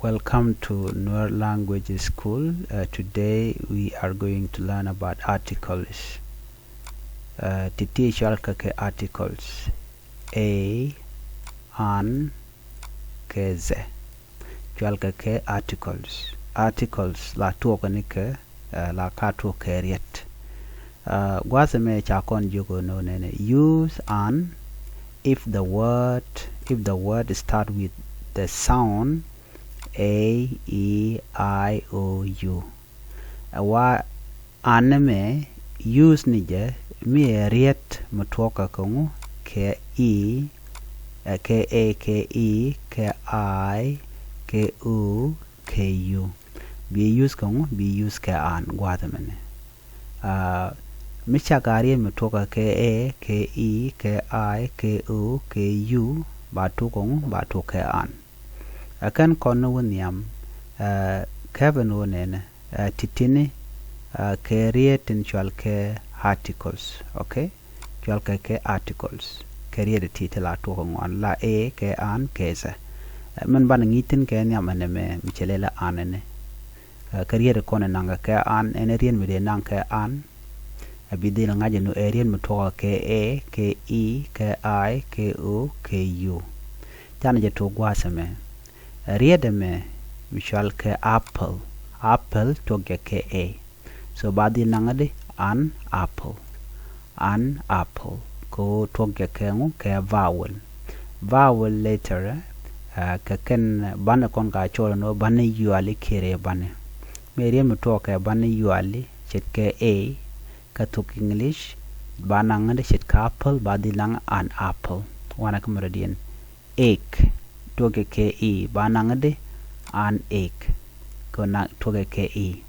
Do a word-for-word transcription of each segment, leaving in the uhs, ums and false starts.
Welcome to Nuer Language School. Uh, today we are going to learn about articles. Uh, ti̱ti̱ cɔalkɛ kɛ articles. A, an, kɛ zɛ. Cɔalkɛ kɛ articles. Articles la tuɔɔk ni kɛ, uh, la ka tuɔɔk kɛ riet. Uh, gua̱a̱th ɛmɛ ca kɔn jiök ɣöö nɔ nɛnɛ. Use an if the word, if the word start with the sound A, E, I, O, U. Ɛ wa an ɛmɛ use ni jɛ mi ɛ riet mi tuɔɔk kɛ ŋu, kɛ E, ɛ kɛ A, kɛ E, kɛ I, kɛ O, kɛ U. Bi use kɛ ŋu, bi use kɛ an gua̱a̱th ɛmɛnɛ. Uh, mi cak a riet mi tuɔɔk kɛ A, kɛ E, kɛ I, kɛ O, kɛ U, ba tuɔɔk kɛ ŋu, ba tuɔɔk kɛ an. Ɛ kɛn kɔn ni wä nhiam, uh, kɛpɛ ni wä nɛnɛ, uh, ti̱ti̱ni, uh, kɛ riet tin cɔalkɛ articles, okay? Cɔalkɛ kɛ articles. Kɛ riet ti̱ti̱ la tuɔɔk ŋuan la A, kɛ an, kɛ zɛ. Uh, min banɛ ŋi̱i̱c thi̱n kɛ nhiam ɛn ɛmɛ mi cɛ lɛ la an ɛnɛ. Uh, kɛ riet kɔn ɛ naŋ kɛ an, ɛn ɛ riet mi dee naŋ kɛ an. A bi dhil ŋa̱c ɛn ɣöö ɛ riet mi tuɔɔk kɛ A, kɛ E, kɛ I, kɛ O, kɛ U. Canɛ jɛ tuɔɔk gua̱a̱th ɛmɛ. Ɛ riet ɛmɛ mi cɔalkɛ apple. Apple tuɔɔk jɛ kɛ A. So ba dhil naŋ di an apple. An apple. Kɛ ɣöö tuɔɔk jɛ kɛ ŋu, kɛ vowel. Vowel letter, uh, kɛ kɛn banɛ kɔn ka cɔl ɛn ɣöö banɛ yuali kiɛ rɛy banɛ. Mi riet mi tuɔɔk kɛ banɛ yuali ce̱tkɛ A, kä thok English, ba naŋ di ce̱tkɛ apple, ba dhil naŋ an apple. Wanɛ kä mɛ rɔ diɛn. Egg, tuɔɔk kɛ E, ba naŋ di an egg. Kɛ naŋ tuɔɔk kɛ E.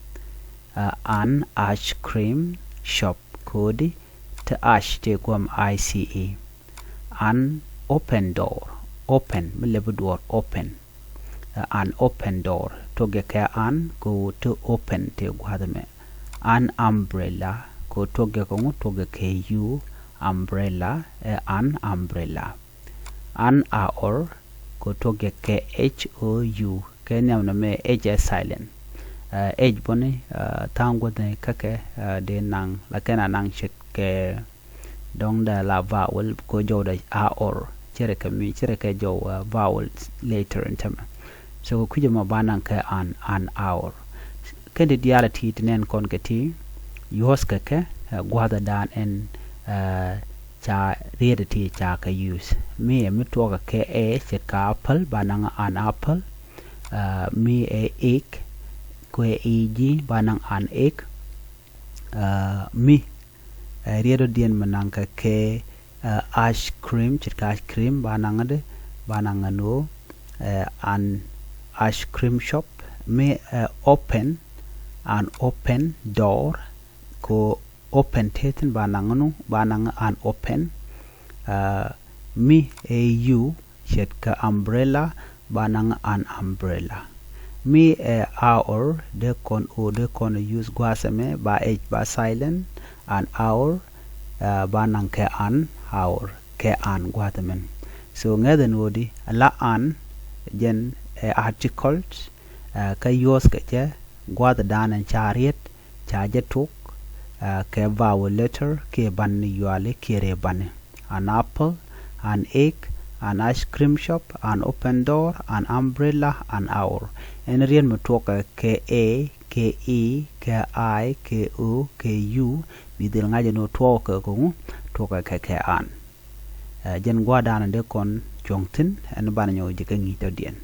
Uh, an ice cream shop, kodi te ice te guam I C E. An open door, open, mi lɛpi duɔɔr open. Uh, an open door, tuɔɔk kɛ an, kɛ te open te gua̱a̱th ɛmɛ. An umbrella, kɛ tuɔɔk kɛ ŋu, tuɔɔk kɛ U, umbrella, ɛ an umbrella. An hour, kɛ tuɔɔk kɛ H O U, kɛ nhiam nɔmɛ H ɛ silent. Uh, H buni, uh, tha̱a̱ŋ guäthni käkɛ, uh, dee naŋ, la kɛn a naŋ ce̱tkɛ dɔ̱ŋ dee la vowel kɛ jɔw dee hour. Cɛ rɛ kɛ mi, cɛ rɛ kɛ jɔw, uh, vowel letter in tämɛ. So kɛ kui̱c ɛmɔ ba naŋ kɛ an, an hour. Kɛn ti diaal ti ti nɛn kɔn kɛ ti yuɔ̱th kɛ kɛ, uh, gua̱a̱th ɛ daan ɛn, uh, ca riet ti ca kɛ use. Mi ɛ mi tuɔɔk kɛ A ce̱tkɛ apple, ba naŋ an apple. Uh, mi ɛ egg, kɛ E G, ba naŋ an egg. Uh, mi, uh, riet ɔ diɛn mi naŋ kɛ kɛ, uh, ice cream, ce̱tkɛ ice cream, ba naŋ di, ba naŋ ɛn ɣöö, uh, an ice cream shop. Mi, uh, open, an open door, kɛ open te thi̱n ba naŋ nu, ba naŋ an open. Uh, mi ɛ U ce̱tkɛ umbrella, ba naŋ an umbrella. Mi ɛ hour, dee kɔn ɔ, dee kɔn use gua̱a̱th ɛmɛ, ba H ba silent, an hour, uh, ba naŋ kɛ an hour, kɛ an gua̱a̱th ɛmɛn. So ŋäth ɛn ɣöö di la an, jɛn ɛ articles, uh, kä yuɔ̱th kɛ jɛ gua̱a̱th ɛ daan ɛn ca riet, ca jɛ tok, uh, kɛ vowel letter kiɛ ban ni yuali kiɛ rɛy bani. An apple, an egg, an ice cream shop, an open door, an umbrella, an hour. Ɛn riet mi tuɔɔk kɛ A, kɛ E, kɛ I, kɛ O, kɛ U, bi dhil ŋa̱c ɛn ɣöö tuɔɔk kɛ kɛ ŋu, tuɔɔk kɛ kɛ an. Uh, jɛn gua̱a̱th daan dee kɔn cuɔ̱ŋ thi̱n, ɛn banɛ nyɔk ji̱ kä ŋi̱i̱c tɔ̱diɛn.